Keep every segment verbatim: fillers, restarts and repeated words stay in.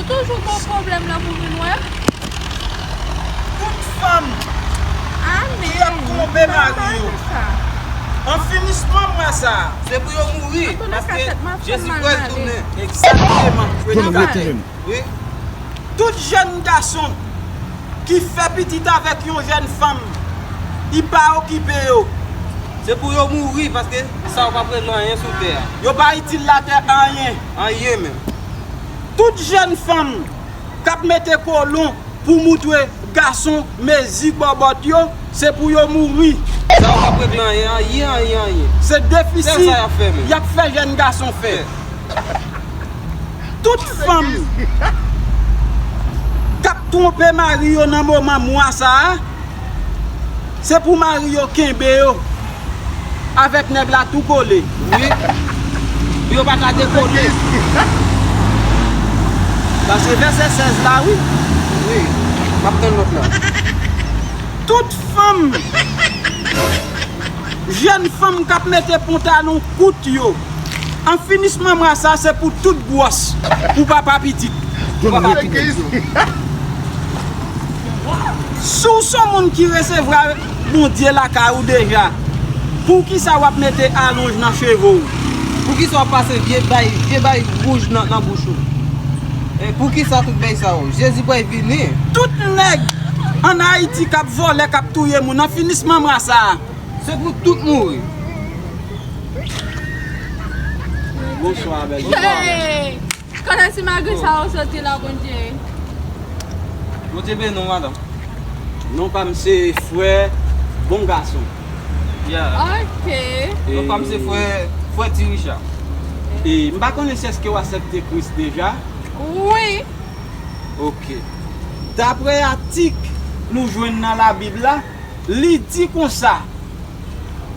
Toujou gon pwoblèm la pou vin wè. Tout fanm ki ap twonpe mari yo, an finisman mwa sa a, se pou yo mouri, paske Jezi pral tounen. Egzakteman. Wi. Tout jèn gason ki fè pitit avèk yon jèn fanm, li pa okipe yo. Se pou yo mouri, paske sa yo p ap regle anyen sou tè a. Yo pa itil latè anyen. Anyen menm. Tout jèn fanm k ap mete kolon pou moutre gason mezi bòbòt yo, se pou yo mouri. Sa yo p ap regle anyen, anyen, anyen, anyen. Se defisi y ap fè menm. Y ap fè jèn gason fè. Tout fanm k ap twonpe mari yo nan moman mwa sa a, se pou mari yo kenbe yo avèk nèg la tou kole. Wi. Pou yo pa ka dekole. Sa se vèsè sèz la, wi. Wi. M ap tann lòt la. Tout fanm, jèn fanm k ap mete pantalon kout yo, an finisman mwa sa, se pou tout gwòs, pou papa pitit. Pou papa pitit. Si w se yon moun ki resevwa Bondye lakay ou deja, poukisa w ap mete alonj nan cheve w? Poukisa w ap pase vye bay, vye bay wouj nan, nan bouch ou? E poukisa tout bay sa yo? Jezi pral vini. Tout nèg ann Ayiti k ap vòlè, k ap touye moun, an finisman mwa sa a, se pou tout mouri. Bonswa, bèl. Bonswa, bèl. Kote ti malgre sa ou soti la, Bondye? Bondye beni w, madanm. Non pa m se frè Bon Gason. Yeah. Ok. Non pa m se frè, frè Ti Richa. E m pa konnen si èske w aksepte Kris deja? Wi. Ok. Daprè atik nou jwenn nan Labib la, li di konsa,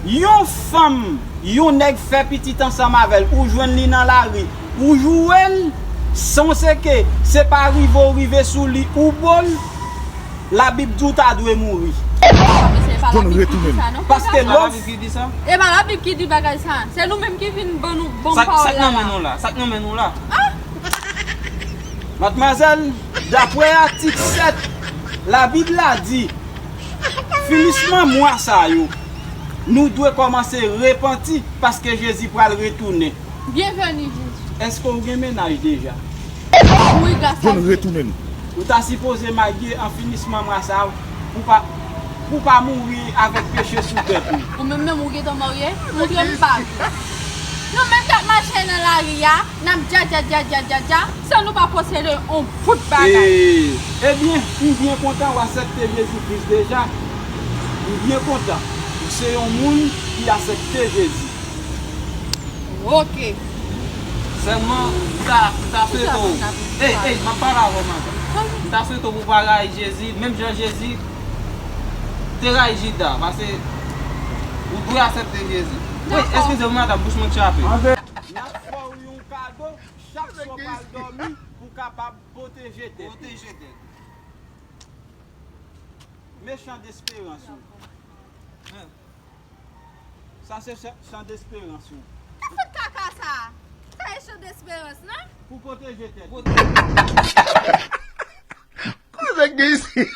yon fanm, yon nèg fè pitit ansanm avè l, ou jwenn li nan lari, ou joure l, san w seke, se pa rive w rive sou li, ou bo l, Labib di w ta dwe mouri. Bon, nou retounen. Paske lè w... E pa Labib ki di bagay sa. Se nou menm ki vin ban nou, ban m pawòl la. Sa k nan men nou la? Sa k nan men nou la? Ah! Madmwazèl, daprè atik sèt, Labib la di, finisman mwa sa yo, nou dwe kòmanse repanti paske Jezi pral retounen. Byenveni, Jezi. Èske w gen mennaj deja? Wi, gras a Dye. Bon, nou retounen. Ou ta sipoze marye an finisman mwa sa a pou pa, pou pa mouri avèk peche sou tèt ou. Ou menm menm ou gentan marye? Montre m bag ou. Nou menm k ap mache nan lari a, n ap dja, dja, dja, dja, dja, dja, san nou pa posede on bout bagay. E, ebyen, m byen kontan w aksepte Jezi Kris deja. M byen kontan. Ou se yon moun ki aksepte Jezi. Ok. Sèlman, m ta, m ta swete w. Ey, ey, m ap pale avè w, madanm. M ta swete w pou w pa rayi Jezi, menm jan Jezi te rayi Jida, paske ou dwe aksepte Jezi. Wi, eskize m, madanm, bouch mwen chape. N ap fè w yon kado chak swa w pral dòmi pou w kapab pwoteje tèt ou. Pwoteje tèt ou. Men chan desperans ou. Sa se chan, chan desperans ou. Ki fout kaka sa? Sa e chan desperans, non? Pou pwoteje tèt ou. Koze gen isi?